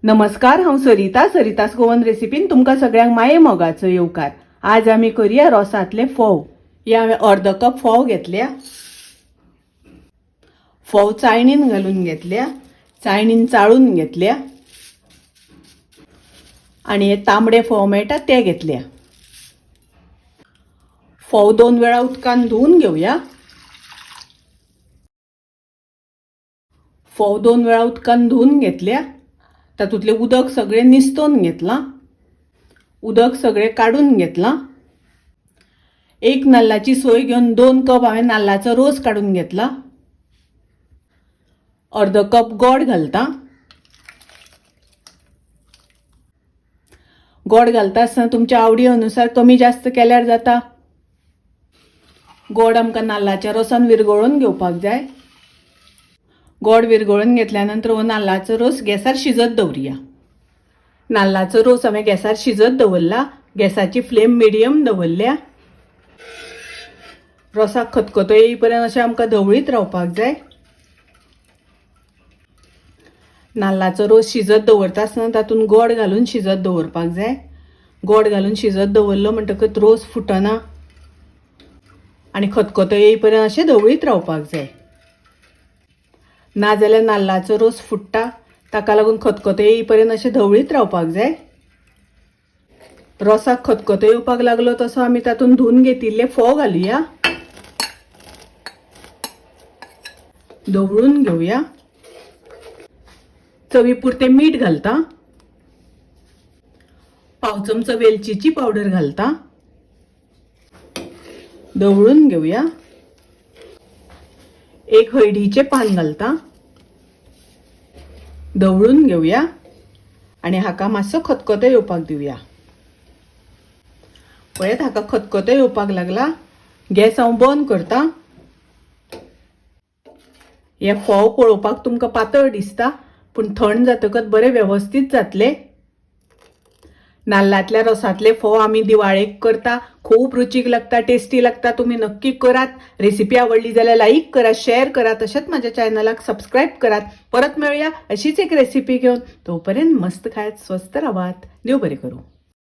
नमस्कार, हांव सरिता. सरितास गोवन रेसिपीन तुमकां सगळ्यांक माये मोगाचो येवकार. आज आमी करूया रोसांतले फोव. हे हांवें अर्द कप फोव घेतल्या. फोव चाळणीन घालून घेतल्या, चाळणीन चाळून घेतल्या आनी हे तांबडे फोव मेळटा ते घेतल्या. फोव 2 वेळा उदकान धुवून घेवया. फोव 2 वेळा उदकान धुवून घेतल्या. तातूंतलें उदक सगळें निस्तोवन घेतलां, उदक सगळें काडून घेतलां. एक नाल्लाची सोय घेवन 2 कप हांवें नाल्लाचो रोस काडून घेतला. अर्द कप गोड घालता. गोड घालता आसतना तुमच्या आवडी अनुसार कमी जास्त केल्यार जाता. गोड आमकां नाल्लाच्या रोसान विरगळून घेवपाक जाय. गोड विरगळून घेतल्या नंतर हो नाल्लाचो रोस गॅसार शिजत दवरुया. नाल्लाचो रोस हांवें गॅसार शिजत दवरला. गॅसाची फ्लेम मिडियम दवरल्या. रोसाक खतखतो येई पर्यंत अशें आमकां धवळीत रावपाक जाय. नाल्लाचो रोस शिजत दवरता आसतना तातूंत गोड घालून शिजत दवरपाक जाय. गोड घालून शिजत दवरलो म्हणटकच रोस फुटना आनी खतखतो येई पर्यंत अशें धवळीत रावपाक जाय. नाजाल्यार नाल्लाचो रोस फुट्टा, ताका लागून खतखतो येई पर्यंत अशें धवळीत रावपाक जाय. रोसाक खतखतो येवपाक लागलो तसो आमी तातूंत धुवन घेतिल्ले फोव घालुया. धवळून घेवया. चवी पुरतें मीठ घालता. 1/4 चमचो वेलचीची पावडर घालता. धवळून घेवया. 1 हळदीचें पान घालता. धवळून घेवया आनी हाका मातसो खतखतो येवपाक दिवया. पळयत हाका खतखतो येवपाक लागला. गॅस हांव बंद करता. हे फोव पळोवपाक तुमकां पातळ दिसता, पूण थंड जातकच बरे वेवस्थीत जातले. नाल्लांतल्या रोसांतले फोव आमी दिवाळेक करता. खूब रुचीक लागता, टेस्टी लागता. तुमी नक्की करात. रेसिपी आवडली जाल्यार लाईक करा, शेअर करा, तशेंच माझ्या चॅनलाक सबस्क्राईब करात. परत मेळुया अशीच एक रेसिपी घेवन. तोपर्यंत मस्त खायात, स्वस्थ रावात. देव बरें करूं.